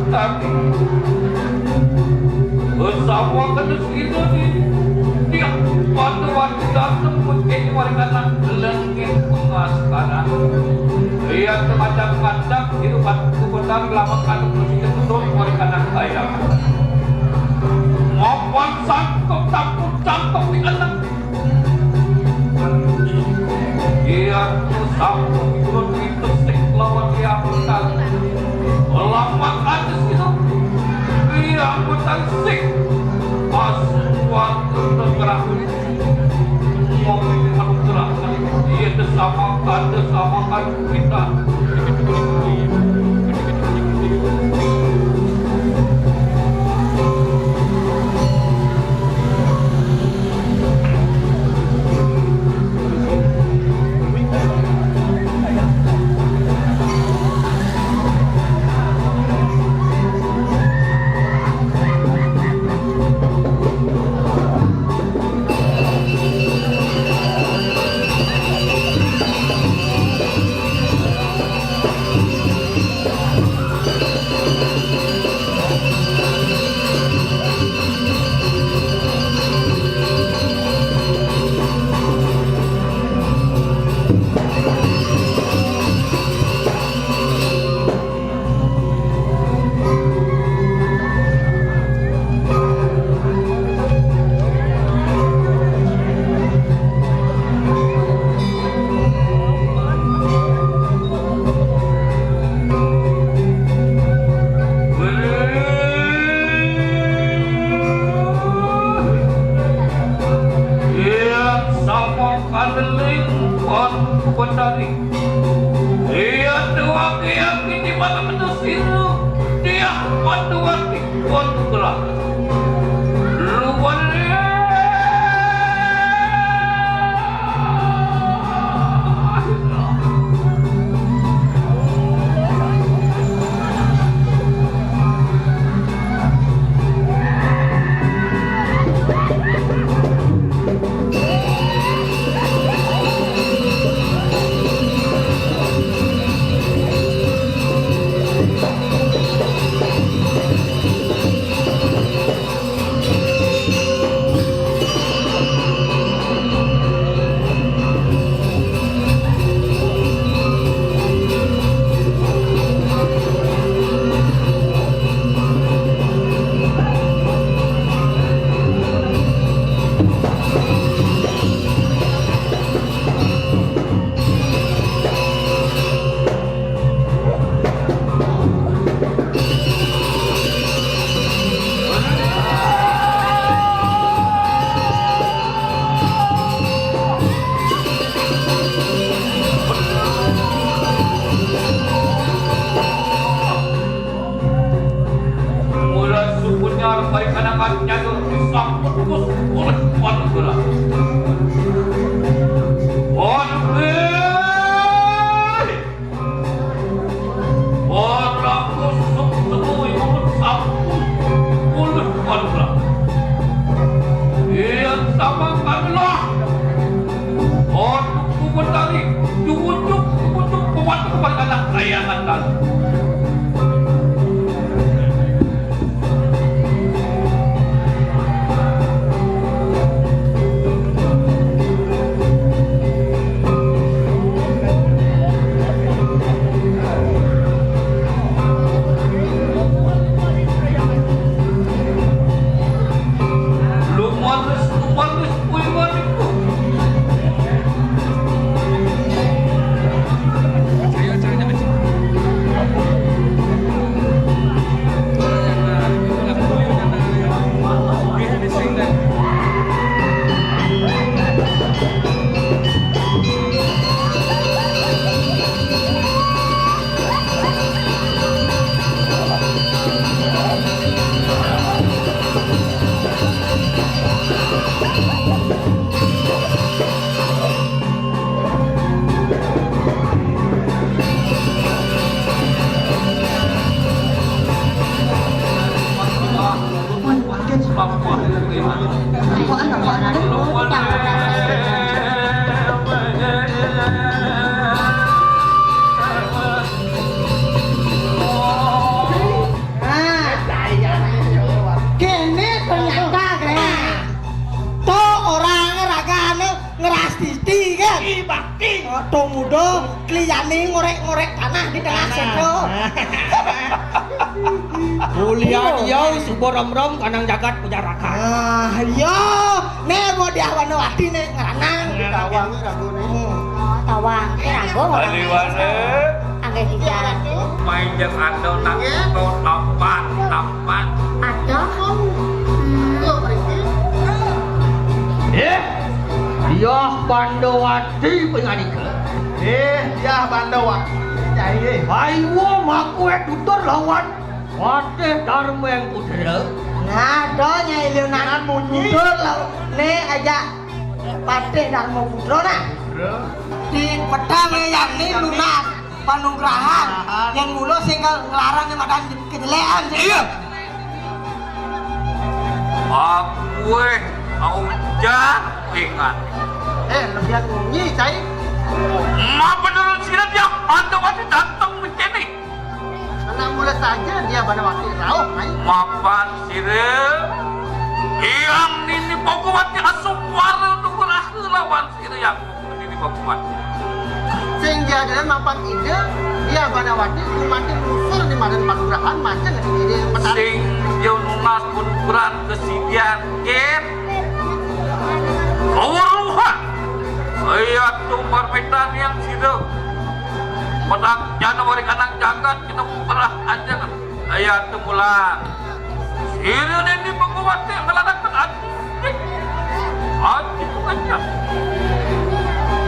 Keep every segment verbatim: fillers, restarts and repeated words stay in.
Tapi bersama kena sida di dia pada waktu datang pun kini mereka nak lengit pengas kanan. Ia semacam kandang di rumah kebenar lama kandung bersih betul mereka nak kaya. Mapan sangkep takut sangkep di anak. Ia sangkep turun di besik lawan ia menang. Lama kandung itu. Ia menang sik. Pas waktu negara. Semua ini anugerah. Ia disamakan, disamakan kita. Iya, sama kadeling pon kuwendari. Iya, tuwak iya kini malam itu siru. Dia pon tuwak pon gerak. Luar. Mula sukunya baik anak nyata disambut terus oleh Madura. Waduh, eh! Ora kusuk temu ibu sampun puluh Madura. Iya sama kamilah. Untuk ku mentari, diujuk, diujuk, kuat kepada anak kayangan lalu. Lumanes, lumanes, kuwi maniku. Tung Muda, kliyané ngorék-ngorék tanah di tengah sétra. Ulian iya suba remrem kanang jagat pajarakan. Ah, iya. Né, mau Diah Bandawati né ngranang. Tawang ragu né. Hmm. Oh, tawang. Né ragu ngranang. Aliwané. Anggé dijak. Main jeung ando nang to tampan, tampan. Aduh. Hmm. Eh, Diah Bandawati pangandika. Eh, Diah Bandawati. Cai, eh. Paiwa makué tutur lawan Patih Darmeng Putra. Nah, do Nyai Liunan munyi. Tutur lawan né ajak Patih Darma Putra nah. Di petang yakni lunas panugrahan. Yén mula sing nglarang né madan kejelékan. Iya. Aku eh, aujang ingat. Eh, lebihan munyi, Cai. Ma bener sira dia anda masih datang di sini. Anak mula saja dia pada waktu rauh, Cai. Mapan sira, yang nini pokok mati asup wara tuh berakhir lawan sira yang nini pokok mati. Sing jadian mapan ida, dia Banawati gumanti lusur di madan panugrahan macam di diri petani. Sing dia nunas panugrahan kesidian ken. Kaweruhan. Ayat tu parmitan yang sida. Pedak jana waring anak jagat kita perah aja. Ayat tu mula. Sira nini pengkuat yang ngeladakan hati. Hati tu aja.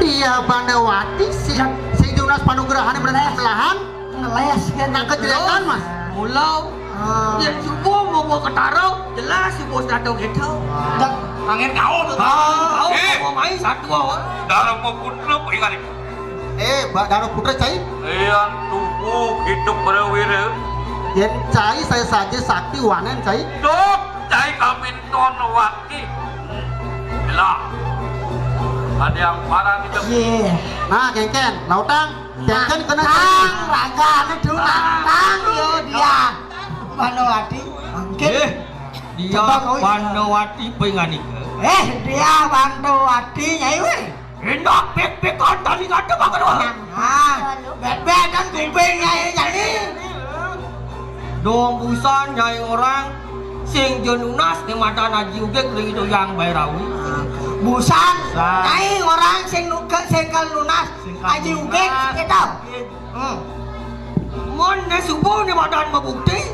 Iya, Bandawati si, si Junas panugrahan yang benar belahan. Ngeles kan. Nang kejelekan, Mas. Mula. Ah. Yang subuh mau gua ketara, jelas subuh sudah tahu gitu. Dah, angin kau tuh. Ah. Kau eh. Mau main satu awak. Darma Putra ingat. Eh, Mbak Darma Putra, Cai. Yang tubuh hidup berawira. Yang Cai saya saja sakti wanen, Cai. Dok, Cai kami ton wati. Lah. Ada yang parah kita. Iya. Nah, kengken, lautang. Kengken kena tang, raga anu tang, yo dia. Bandawati. Oke. Eh, dia coba kau. Bandawati penganika. Eh, dia Bandawati, Nyai weh. Indah pik-pikan tali kata bakal wah. Ah, bet-betan kuping Nyai jani. Dong busan Nyai orang sing jo nunas di mata Haji Ugik di itu yang Bairawi. Busan Nyai orang sing nuke sing kal nunas Haji Ugik gitu. Hmm. Mon ne subuh ne madan mabukti.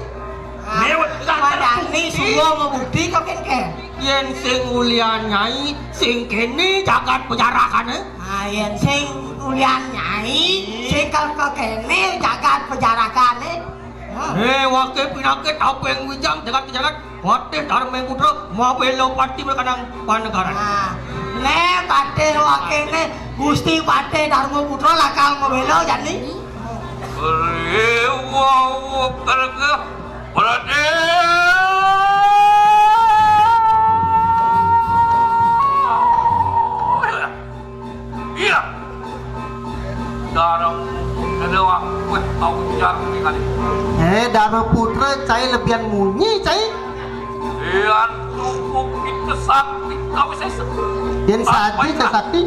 Ah, madan ne subuh mabukti kok kén kén. Yén sing ulian Nyai, sing kéné jagat pajarakan, eh? Ah, yén sing ulian Nyai, sing kal kéné jagat pajarakan, eh? Hmm. Eh, waké pinakit apa yang wijang jagat-jagat. Patih Darmeng Putra mabéla pati berkanang panegaran. Nah, né patih wakéné Gusti Patih Darma Putra lakal mabéla jani. Rewa kerga Pradewa. Iya. Darma Putra doang, weh, tau jarang nih kali. Eh, Darma Putra, Cai lebihan munyi, Cai. Iya, tubuh kita sakti, kau sesa. Yén saja, Cai sakti.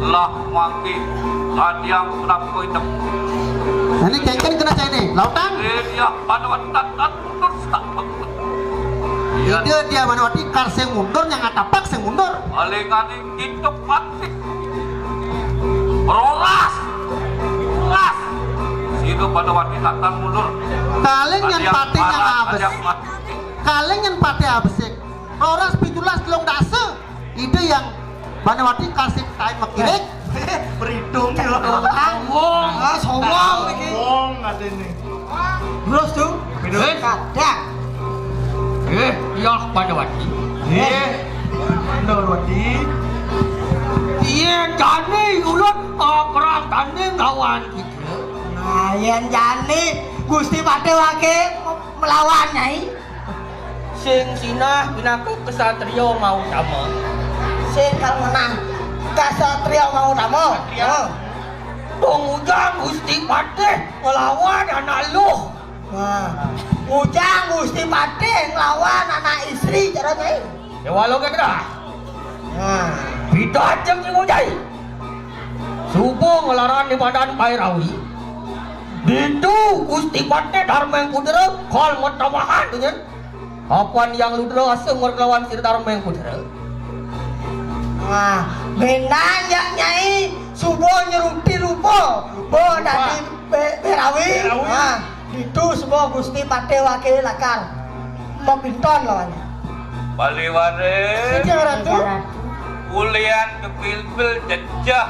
Lah, mangke, tadi aku kenapa hitam? Ini kengken kena Cai nih, lautan. Eh, dia pada watat mundur, tak. Iya. Ide dia Bandawati kar sing mundur, yang ngatapak sing mundur. Palingane Kita patih. Roras. Roras. Sira Bandawati tatan mundur. Kaling yang patih yang abes. Kaling yang patih abesik. Roras pitulas telung dasa. Ide yang Bandawati kasih kain mekirik. Berhitung ya. Sombong. Ah, sombong iki. Sombong katene. Terus tuh. Terus? Kadang. Eh, iya Bandawati. Eh, Bandawati. Iya, jani ulun, ah, perang tanding lawan kita. Nah, yén jani Gusti Patih waké melawan, Nyai. Sing sinah pinaka ksatria mautama. Sing kal menang ksatria mautama. Ksatria. Heeh. Pangujang Gusti Patih nglawan anak luh. Nah, ujang Gusti Patih nglawan anak istri, cara Nyai. Déwa Loka Gerah. Nah. Bida ajeng sing ujai. Suba nglarang di badan Bairawi. Ditu Gusti Patih Darmeng Putra kal matawahan, nyen. Apan Hyang Ludra asa nglawan Sri Darmeng Putra. Nah, benang jak Nyai suba nyeruti rupa. Ba dadi Be-, Bairawi. Bairawi. Nah, ditu suba Gusti Patih Wake lakar mapinton lawan. Baliwara. Sida Ratu. Ulian kebilbil jejeh.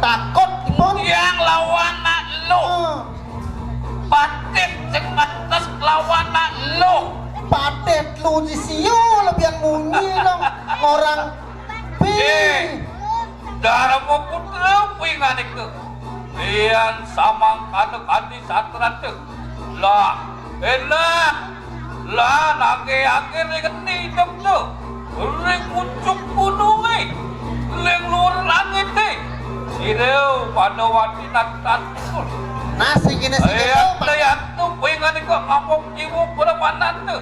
Takut, Timun. Yang lawan nak lu. Hmm. Patih sing pantes lawan nak lu. Patih lu di sio lebih yang munyi dong. Orang pi. Eh, Darma Putra pinganika. Yan samangkana kanti satrata. Lah, enak. Lah, nangge-angge ring endi idep tu. Ring pucuk gununge. Ring luhur langite. Sira Pandawati natan. Nah, sing kene sing keto, Pak. Ayat tu pinganika ngapok jiwa pada pandan tu.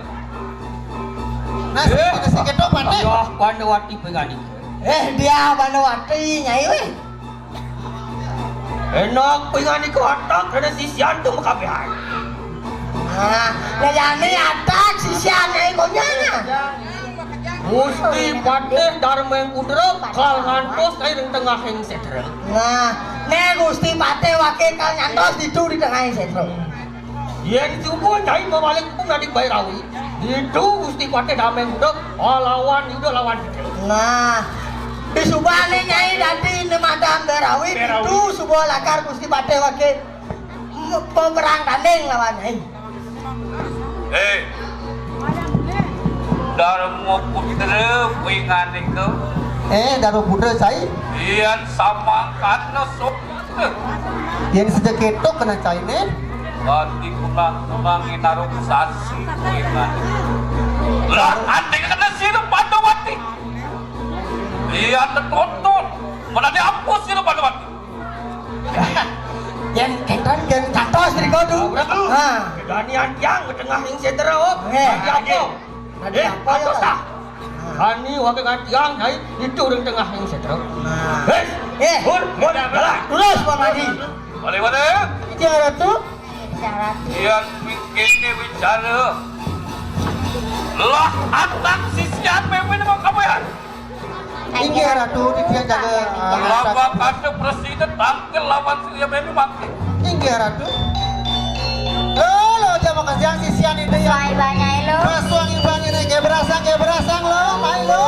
Nah, sing kene sing keto, Pak. Yah, Pandawati pinganika. Eh, dia Pandawati, Nyai, weh. Enak pinganika atak dene sisian tu makabehan. Nah, jane atak sisian Nyai konyana. Gusti Patih Darmeng Putra kal ngantos kai ring tengahing setra. Nah, ne Gusti Patih Wake kal nyantos ditu di tengahing setra. Yen suba Nyai mawalik pun adik Bairawi, ditu Gusti Patih Darmeng Putra lawan Yuda lawan Citra. Nah, disubane Nyai dadi nemadan Bairawi, Bairawi. Ditu suba lakar Gusti Patih Wake m-, peperang tanding lawan Nyai. Eh, Darma Putra pinganika. Eh, Darma Putra, cai? Yan samangkana sok Yen sida keto kena caine. Dadi kunang-kunang inarung sasi kuwinan. Lah, andai kena sira Pandawati. Iya, tetonton. Mana dia apa sira Pandawati? Yen enten yen cantos riko tu. Ora tu. Ha. Kedanian tiang ke tengah ing sedera, oh. Eh. Dadi apa? Dadi apa ya? Kani wake ngantiang, Nyai, itu ring tengah ring setra. Nah. Hei, eh, pun, pun, jalan. Terus, Pak Madi. Boleh, boleh. Iya, Ratu. Iya, Ratu. Yan mikirne bicara. Lah, anak sisian meme mau kabehan. Inggih, Ratu, titiang jaga, ah, Lawan kata presiden tangkil lawan Surya Menu mati. Inggih, Ratu. Oh, lo, jam makasihan sisian itu ya. Suai banyak lo. Pasuang iban ini, ke berasang, ke berasang lo, mai lo.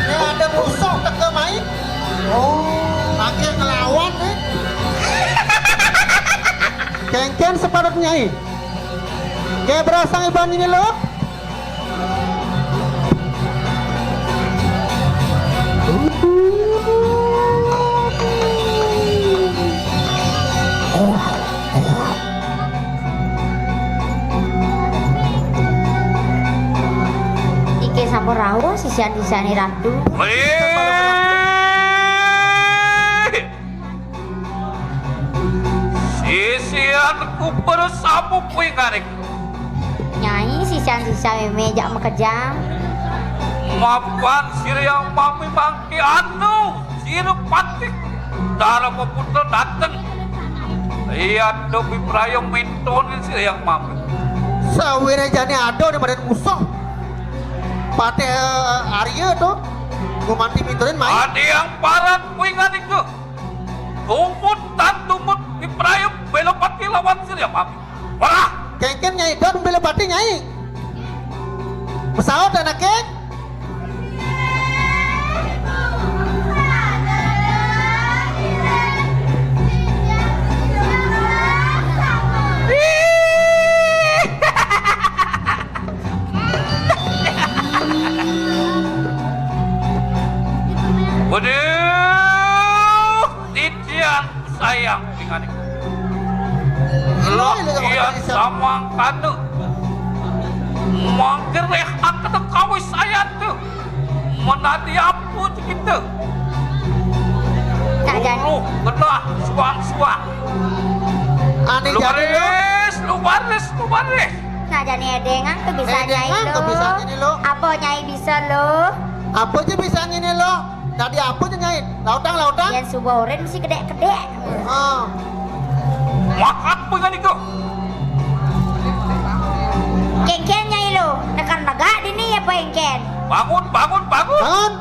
Ini ada musuh teka mai. Oh, makin ngelawan nih. Kengken separuh nyai. Ke berasang iban ini lo. Iki sampun rauh sisian-sisiane Ratu. Wih! Sisianku bersama kuwi ngaring. Nyai, sisian-sisian meme jak makejang. Mapan sira yang mami mangke anu, sira patih. Dara peputra dateng. Iya, do pipraya mintonin sira yang mami. Sawire jane ada di badan musuh. Patih, eh, Arya to. Gumanti mintonin mai. Adi yang paran kuwi nganing to. Tumut tan tumut pipraya bela pati lawan sira yang mami. Wah! Kengken Nyai Don bela pati, Nyai. Pesaut anake. Waduh, titian sayang pinganing. Loh, iya samangkana. Manggereh angkata kawis sayatu. Menadi apa kita? Tak jadi. Guru, genah, suang-suang. Ane jadi lo. Lubaris, lubaris, lubaris. Nah, jani edengan tuh bisa Nyai lo. Edengan tuh bisa Nyai lo. Apa Nyai bisa lo? Apa ja bisa ngini lo? Tadi apa ja nyai? Lautang, lautang? Yan suba oren mesti kedek-kedek. Ah. Maaf, pengen itu. Kengken nyai lo, nekan negak dini ya, Pak Engken? Bangun, bangun, bangun. Bangun.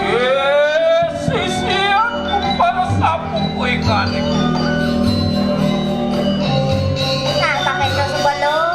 Eh, sisian ku para sapu ku ikan iku. Nah, pakai sos balong.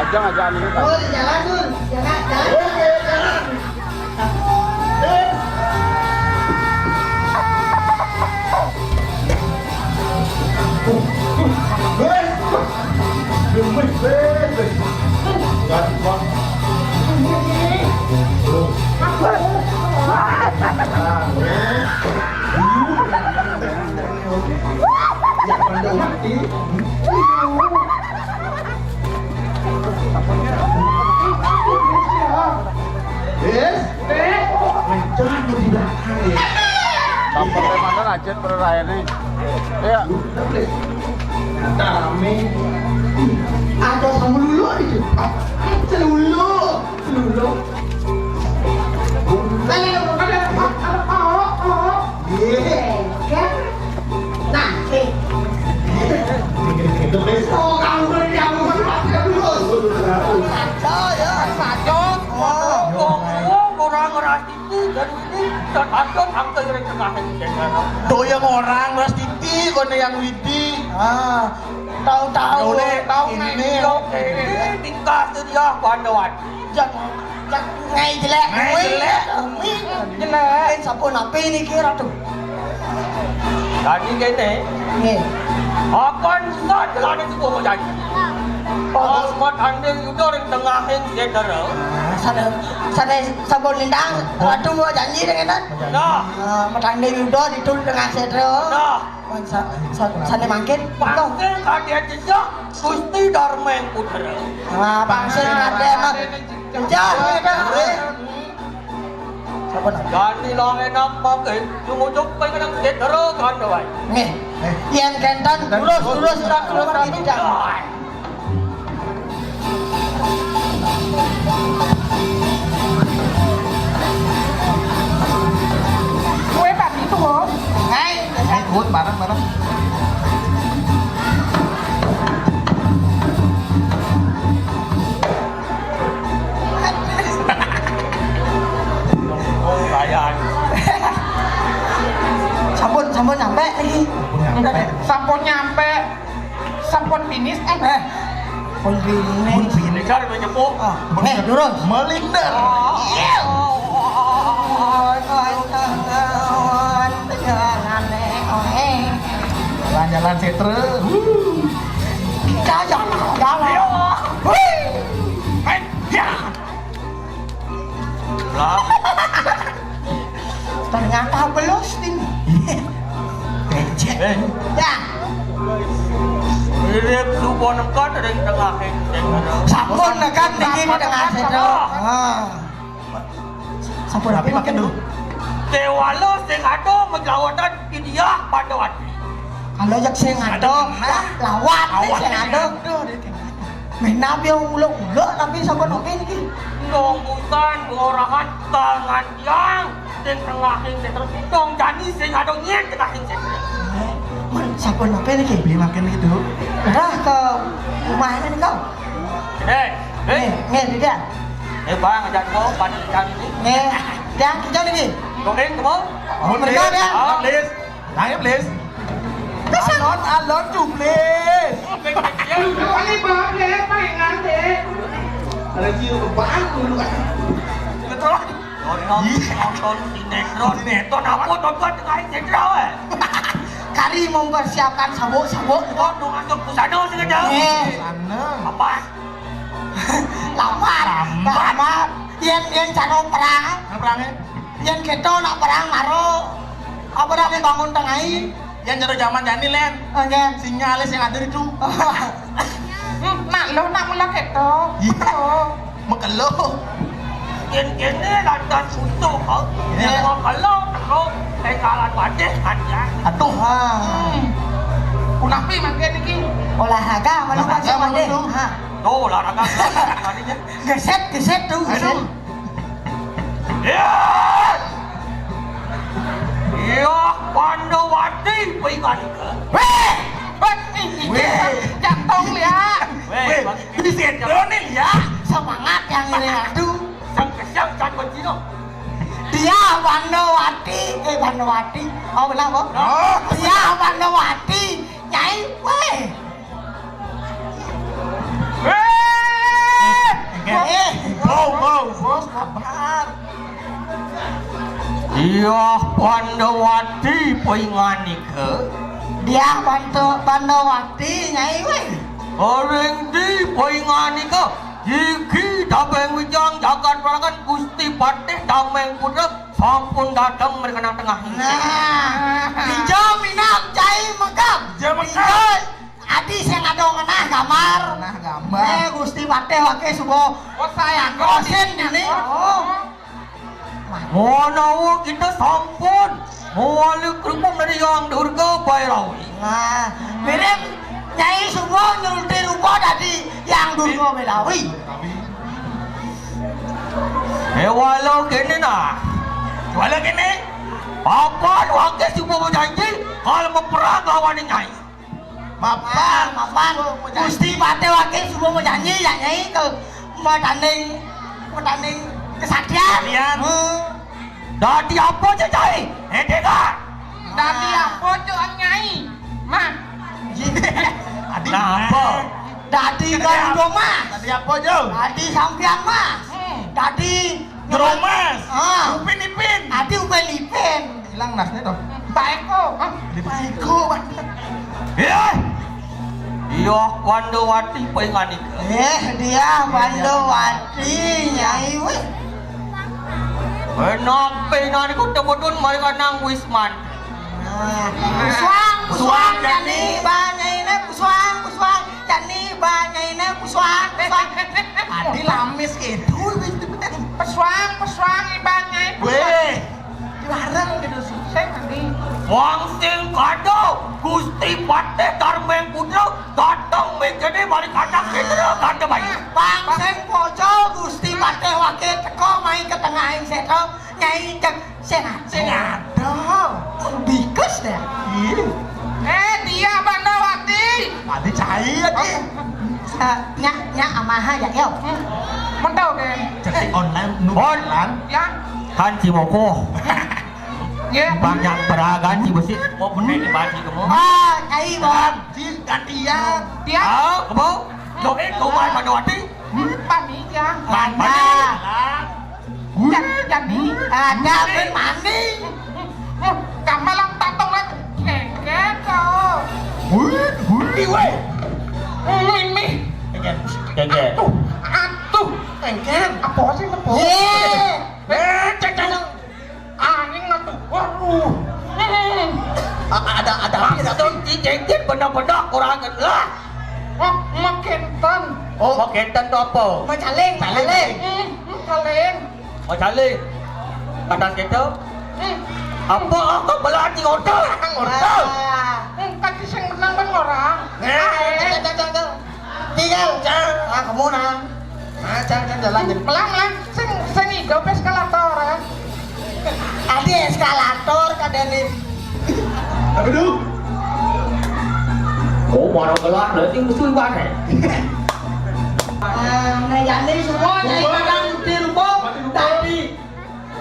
Jangan, jangan ini, Pak. Oh, di jalan, Dul. Jalan, jalan. Oke, jalan. Eh. Weh, weh, weh, weh. Ganti, Pak. Nah, weh. Yang pada mati. Yes. Kencang di belakang ya. Sampai mana aja perayaan ini. Ya. Rame. Ada sama lulu itu. Selulu. Selulu. Iya. Kan? Nah, eh. Itu, Pris. Oh, kamu yang terus. Saja ya, saja. Oh, oh, oh, orang ngerasa itu dan ini dan ada angka yang tengah ini. Tuh yang orang ngerasa itu, kau yang widi. Ah, tahu-tahu. Tahu nih, tahu nih. Ini. Oke, ini tingkah sedia panduan. Jangan, jangan ngai jelek. Ngai jelek. Umi jelek. Kan siapa napi ni kira tu? Tadi kene. Ni. Akan susah jalan itu mau jadi. Pas mat andil yudo ring tengahing sedera. Sana, sana sabun lindang. Ratu mau janji dengan kan? Nah. Ah, mat andil yudo di tul tengah sedera. Nah. Wan sa-, sa-, sane mangkin. Pangke kadya jejak Gusti Darmeng Putra. Ah, pangse kadya mah. Jejak, jejak. Sapa nak? Jani lah enak mangke. Sumujuk pengen sedera kan wae. Nggih. Yen kenten terus, terus, terus, terus, terus. Kue tadi tuh, Bos. Hai. Hai, Bud, bareng, bareng. Sampun, sampun nyampe lagi. Sampun nyampe. Sampun finish, eh. Eh. Pun finish. Pun finish. Cari menyepuh. Ah, eh, lurus. Melinda. Oh. Iya. Oh, oh, oh, oh, oh, oh, oh, oh, oh. Jalan-jalan setre. Jalan, jalan. Wih. Hai, ya. Lah. Ternyata belus ini. Becek. Eh. Ya. Mirip supo nengkot ring tengahing sedera. Sampun nekan niki di tengah sedera. Ah. Sampun. Tapi makin dulu. Kewala sing ada majlawatan India Pandawati. Kalau jak sing ada, lawan sing ada. Menawi yang uluk-uluk tapi sapa nopi niki? Nunggutan orahan tangan yang sing tengahing sedera. Dong jani sing ada nyen tengahing sedera. Men sapa nopi niki? Beli makan itu. Dah ke rumahnya nih kau. Eh, eh, nggih, dia. Eh, Bang, jangan mau pada kami ini. Nggih, dia kita niki. Koking, kamu? Oh, mereka dia. Ah, please. Saya, please. Alon, alon, jublis. Kali banget deh, mainan deh. Ada jiwa banget dulu kan. Betul. Nonton, nonton sinetron. Sinetron apa? Tonton tengah sinetron, eh. Kari mempersiapkan sabuk-sabuk. Oh, nonton pusana sing ada. Eh. Sana. Apa? Lamar. Lamar. Lamar. Yen, yen cara perang. Perangnya? Yen kita nak perang karo apa dah nih bangun tengah ini? Yen cara zaman jani, Len. Oke. Sinyalnya sing ada itu. Hmm, nak lo nak mula kita. Iya. Oh. Mekelo. Yen kene lantas utuh, ha? Iya. Yen mekelo, lo tinggalan wadih kan ya. Aduh. Ha. Hmm. Punapi mangke niki? Olahraga, mana olahraga, Pak Dek? Mana? Ha. Tuh, olahraga. Tadinya. Geset, geset tuh, geset. Aduh. Ya. Ya, Pandawati pingan ke? Weh! Weh, ini weh. Jantong lihat. Weh, weh, bagi di sini nih ya. Semangat yang ini, aduh. Sang kesang kan bencino. Dia Pandawati, eh Pandawati. Oh, benar, Bos? Oh. Dia Pandawati, Nyai, weh. Weh! Diah Pandawati painganika. Diah Panda-, Pandawati, Nyai, wéh. Ring di painganika, jigi Tabeng Wijang jagat Prakan Gusti Patih Tameng Putra sampun dateng mriki tengah. Nah, dija minab cai mekab. Dija mekab. Dija adi sing ada ngenah gambar. Ngenah gambar. Eh, Gusti Patih waké suba. Oh, sayang. Kosin dini. Oh. Manawa kita sampun mawali krupuk dari Yang Durga Bairawi. Nah, mirip Nyai suba nyulti rupa dadi Yang Durga Bairawi. Éh, wala kéné nah. Wala kéné. Papan waké suba majanji, kal maperang lawan Nyai. Mapan, mapan. Gusti Patih waké suba majanji ya, Nyai, ke matanding, matanding kesaktian. Kesaktian. Heh. Dadi apa, Cai? Édika. Dadi apa, Cuk, Nyai? Mah. Adi nah, apa? Dadi Garuda Mas. Dadi apa, Cuk? Dadi Sampian Mas. Hmm. Dadi Jero Mas. Ah. Upin Ipin. Adi Upin Ipin. Ilang nasné to. Pak Eko. Hah? Pak Eko, Pak. Iya. Diah Pandawati painganika. Éh, Diah Pandawati, Nyai, wéh. Enak painganika temudun mari kanang Wisman. Nah, pusuang, pusuang, jani ba nyainé pusuang, pusuang, jani ba nyainé pusuang, pusuang. Adi lamis gitu. Pesuang, pesuang, iban nyai. Wéh. Bareng gitu, sing adi. Wong sing kada Gusti Patih Darmeng Putra dateng mengkéné balik anak kita kada bayi. Pang sing poco Gusti Patih waké teka mai ke tengahing sétra, Nyai cek sing ada. Sing ada. Bikus dah. Iya. Éh, Diah Pandawati. Adi cai adi. Éh, nya, nya amaha ya, yo. Hmm. Mentau ke. Cetik online, nu online. Ya. Kan Cimoko. Ya. Banyak beragan si besi. Oh, bener di baju kamu. Ah, cai, Bang. Ganti, gantian. Dia. Ah, kamu. Joget, kamu Pandawati. Hmm, Pandawati. Mana? Jani. Ada pun mandi. Kamalang tatong lagi. Kengkek kau. Hudi, wéh. Mimi. Kengkek. Kengkek. Atuh, atuh. Kengkek. Apa sih, apa? Yé. Éh, cek, cek. Aning atuh. Waduh. A-, ada, ada api, ada api. Maksud Ki Jengkit bener-bener kurang lah. Oh, makinten. Oh, makinten to apa? Macaling, macaling. Hmm, macaling. Macaling. Kadang gitu. Hmm. Apa aku belati order? Order. Ah. Hmm, kaki sing menang kan orang. Nah, éh. Tinggal, Cang. Ah, kamu nah. Nah, Cang, Cang, jalan, jalan. Pelan, pelan. Sing, sing hidup eskalator, ya. Adi eskalator, kadang nih. Aduh. Oh, marang gelah, berarti musuh ibané. Ah, nah, jadi semua, nah, semua. Ibadah mati rupa, mati rupa. Tadi.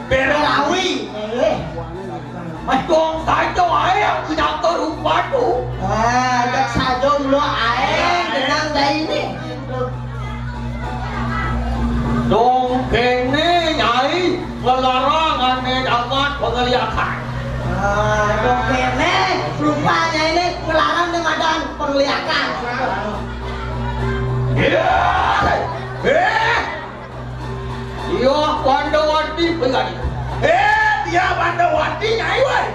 Berawi. Eh. Mas dong saja aé yang pinaka rupa tu. Ah, cek saja mula aé, tenang dah ini. Dong kéné, Nyai, ngelarang ané damat pengliakan. Ah, dong kéné, rupanya ini ngelarang di madan pengliakan. Iya. Eh. Iya, Pandawati pribadi. Eh, dia Pandawati, Nyai, wéh.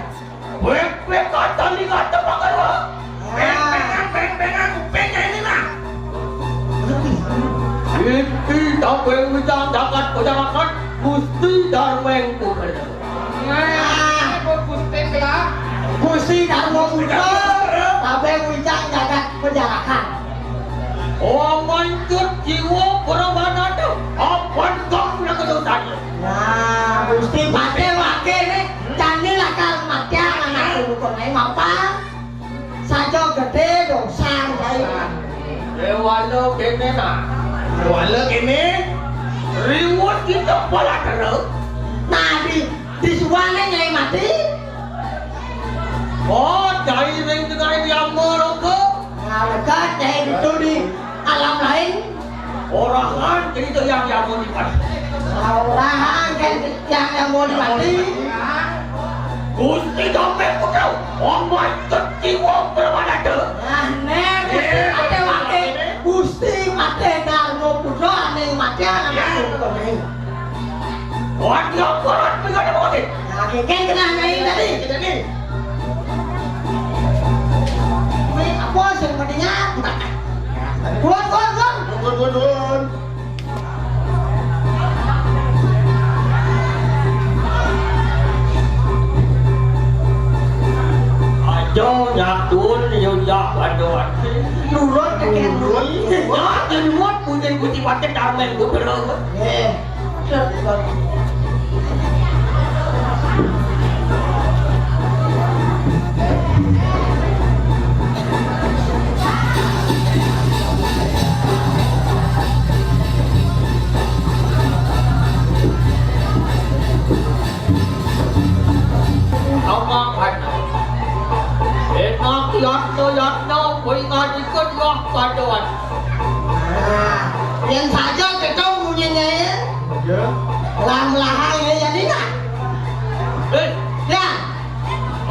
Wéh, wéh, kata ni kata pakar, wéh. Beng-bengan, beng-bengan, kupingnya ini, nah. Iki Tabeng Wijang jagat pejarakan, Gusti Darmeng Putra. Nah, Gusti gelah. Gusti Darmeng Putra, Tabeng Wijang jagat pejarakan. Oh, mancut jiwa perabana tu. Apa kau nak kata tanya? Nah, Gusti Patih waké né, jani lakar mati anak dulu kok naik mapan. Saja gedé dosa, Nyai. Déwala kéné, nah. Déwala kéné. Riwut kita pola terus. Nah, di, di suwane Nyai mati. Oh, cai ring tengah yama loka. Nah, dekat Nyai itu di alam lain. Orahan cerita yang yama ni mati. Nah, orahan kan yang yama ni mati. Gusti Dameng Putra, omah keciwa pramananda. Nah, né, Gusti Patih Wati, Gusti Patih Darma Putra ané mati anak aku. Wati amparan pingane mati. Nah, kéngkén kenah Nyai tadi. Kuwi apa sing mendingan? Gun, gun, gun. Gun, gun, gun. Aja nyatun yo jak pada wati. Nurut ke nurut. Wah, nurut punya Gusti Patih Dameng Putra. Eh. Awak anak. Enak yatna yatna, kuwi ngadikeun lah kadoan. Nah, yang saja kita punya nyai. Ya. Lah melahang ya, ya, Nina. Eh. Ya.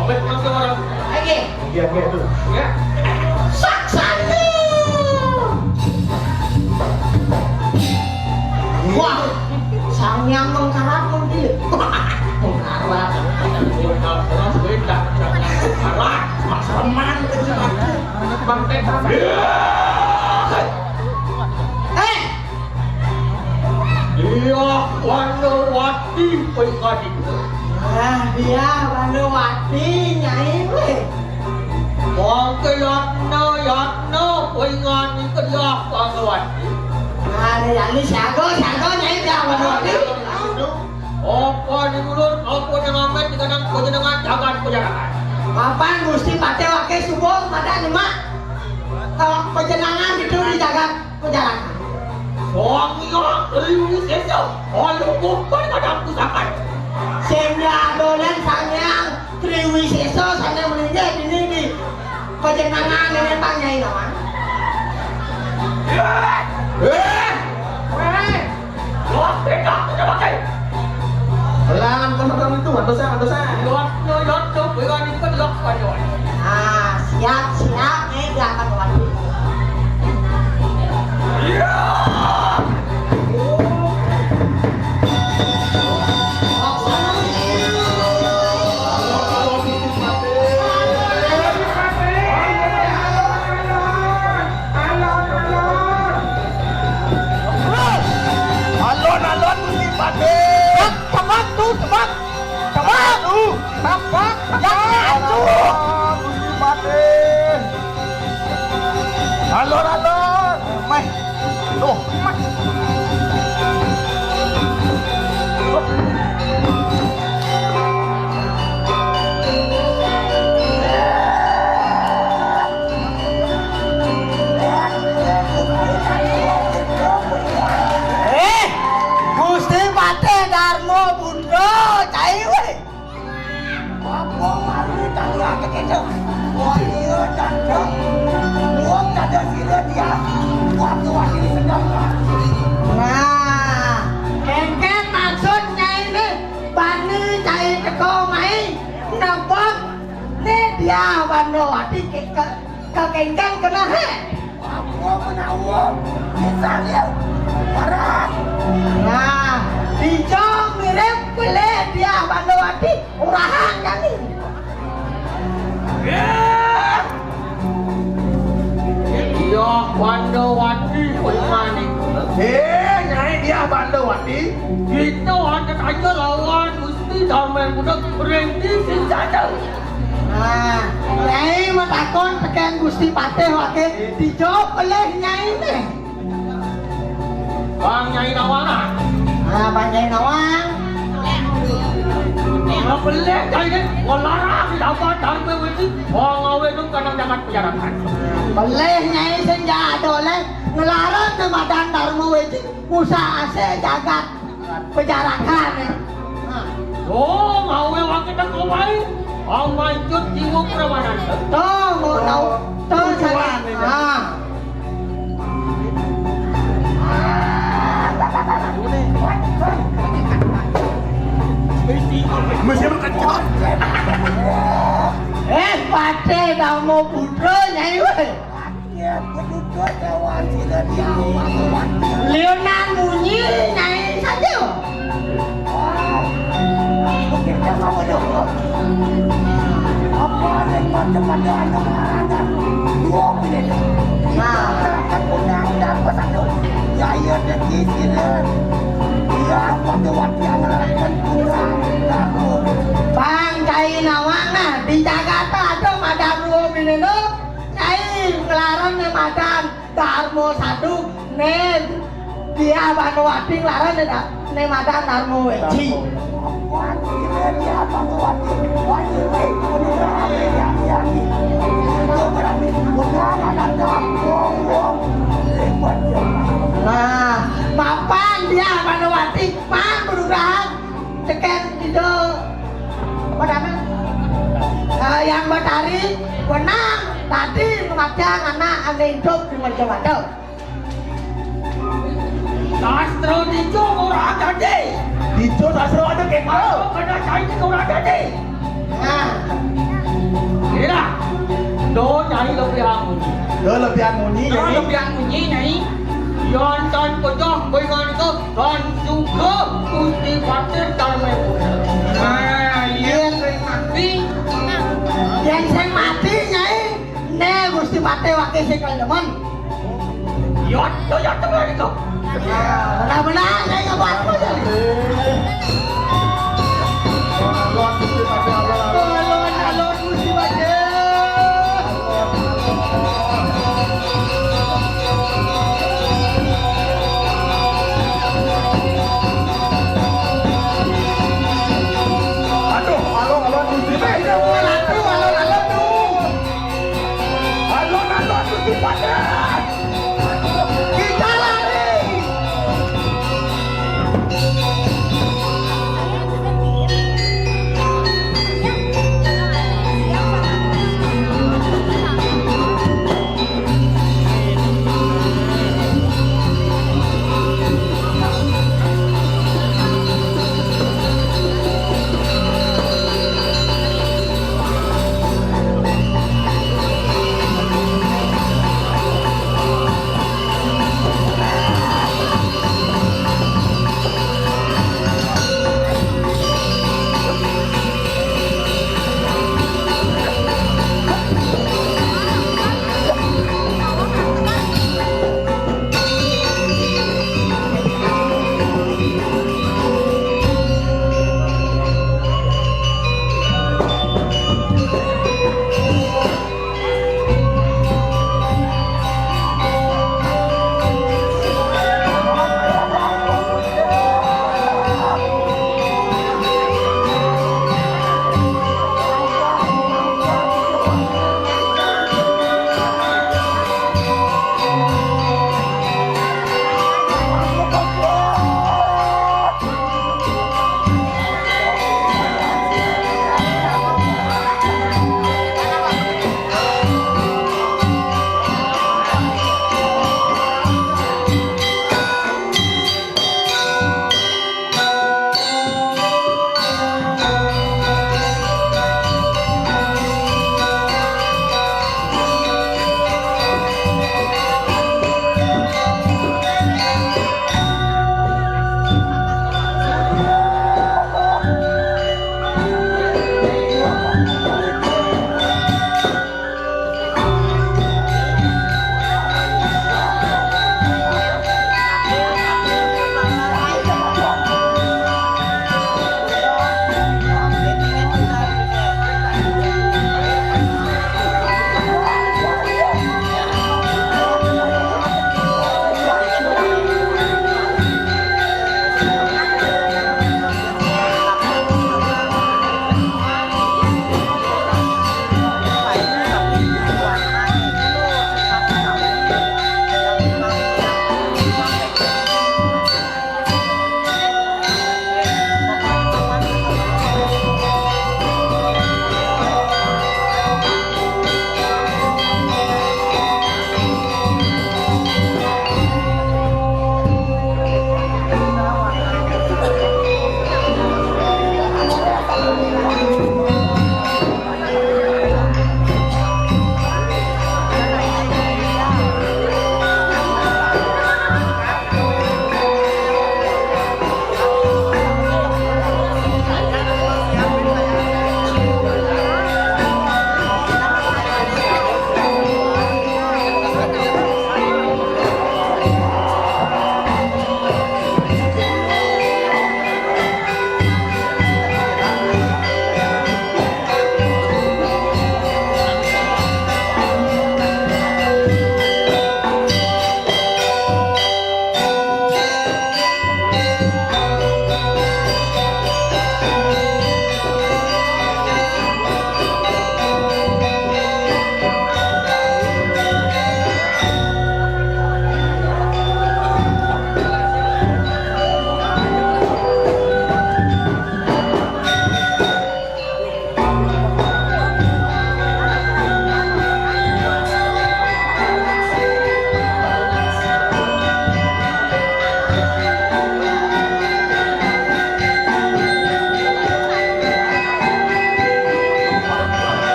Apa yang masuk orang? Lagi. Iya, iya, tuh. Ya. Saksana. Wah, Sang Hyang Mengkarat mungkin. Mengkarat. Mengkarat. Mas Roman. Bang Teta. Eh, Diah Bandawati pingadi. Ah, Diah Bandawati, Nyai, wéh. Mangké yatna, yatna, pingadi ka Diah Bandawati. Nah, Nyai, siaga, siaga, Nyai, Diah Bandawati. Apa ning ulun, apa ning amet, dikadang panjenengan jagat panjarangan. Papan Gusti Patih Wati subuh pada nyemak, eh, panjenengan gitu di jagat. Pejalanan. Wong iya Triwisesa, alu kumpul kadang pusaka. Sing diadolan Sang Hyang Triwisesa sané melinggih dini di pajenengan nenek Pak Nyai Nawang. Eh! Eh! Wah, pegang, pegang, pakai. Lan, teman-teman itu, antosan, antosan. Lot, lot, lot, tuh, bukan itu, lot, lot. Ah, siap, siap, eh, gerakan waktu. Iya. Alon-alon Gusti Patih. Tebak, tebak tuh, tebak. Tebak. Tuh, tebak, tebak. Yang asuh. Gusti Patih. Alon-alon. Meh. Tuh, meh. Eh, Gusti Patih Darma Putra, cai wéh. Apa malu tangga kecil? Wah, iya, dandang. Wong kada sira dia. Waktu akhir sedang. Nah, kéngkén maksud Nyai né, bani cai teka mai, nebak né dia Bandawati ke, ke, kekéngkén kenah, hé? Aku menawa misalnya parat. Nah, dija mirip pelih dia Bandawati, urahan kami. Dia Bandawati, kuwi maning. Eh, Nyai, dia Bandawati. Kita ada aja lawan Gusti Dameng Budak ring di Sinjana. Nah, Nyai matakon tekén Gusti Patih waké, dijawab pelih Nyai né. Bang Nyai Nawang. Ah, Bang Nyai Nawang. Nah, pelih Nyai né, nglarang dapat Darma Wédi, wong ngawé nang kanang jagat pejarakan. Pelih Nyai sing jaga oleh nglarang ke madan Darma Wédi, musa asih jagat. Pejarakan, ya. Nah. Oh, ngawé waké teko waé. Amancut jiwa prawanan. Tuh, mau tahu. Tuh, tujuan sana. Ini. Ah. Mesti berkacau. Putra, Nyai, weh. Iya, beduda dewan sila dia. Lionan munyi, Nyai, saja. Wah, pikirnya kamu dulu. Apa yang macam ada anak anak? Dua pilih. Nah. Kan punya udah pesan tuh. Ya, iya, dan di sini. Iya, pada waktu yang melahirkan putra. Bang, cai nawang, nah, di Jakarta ada madam dua pilih, no. Cai nglarang né madan Darma Sadu, né dia Banowati nglarang né da-, né madan Darma Weji. Nah, mapan dia Banowati, pan berudahan. Cekén itu, apa namanya? Eh, yang Betari wenang tadi ngemaca anak ané hidup di Majapahit. Sastra tiga ora dadi. Tiga sastra ada kita. Kena cai tiga ora dadi. Nah. Ira. Do nyai lebih amun. Do lebih amun, do nyai. Lebih amun, nyai. Yonton pecah, bingung itu. Lan juga Gusti Patih Darmapura. Nah, iya, sing mati. Yén sing mati, Nyai, né Gusti Patih waké sing kelemen. Yo, yo, yo, temen itu. Benar-benar, Nyai, apa aku jadi? Alon, Gusti Patih, alon, alon. Alon, alon, Gusti Patih. Aduh, alon, alon, Gusti Patih. Aduh, alon, alon, tuh. Alon, alon, Gusti Patih. Kita lari.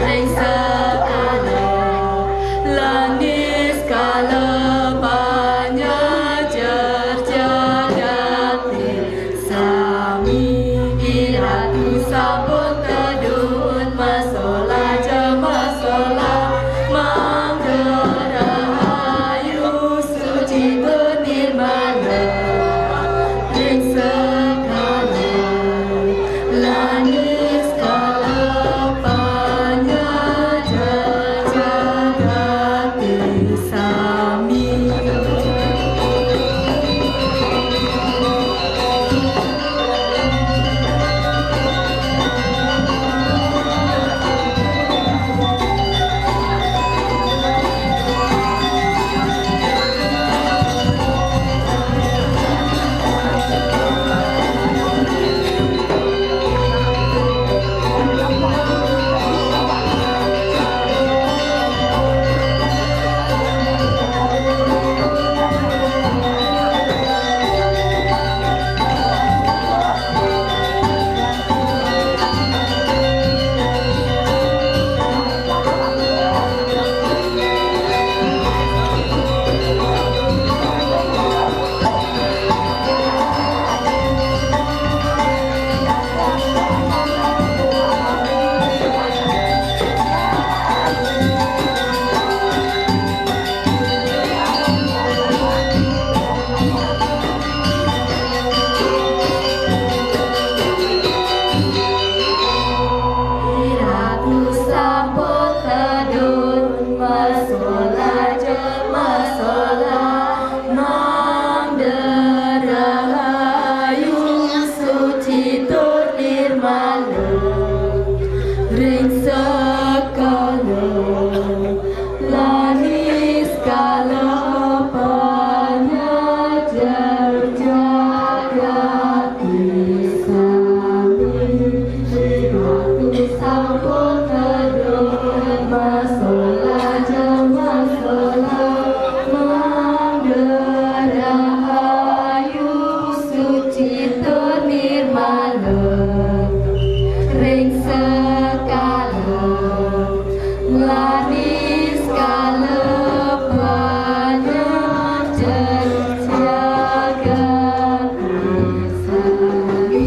Ring sekala, lan niskala panyajer jagat sami. Iratu sampun tedun masola ja masola, mangda rahayu suci tur nirmala. Ring sekala, lan niskala panyajer jagate sami. Iratu sampun tedun masola ja masola, mangda rahayu suci tur nirmala. Ring sekala, lan niskala panyajer jagat sami. Iratu sampun tedun masola ja masola, mangda rahayu suci tur nirmala. Ring sekala, lan niskala panyajer jagat sami.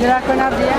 De la Connardière.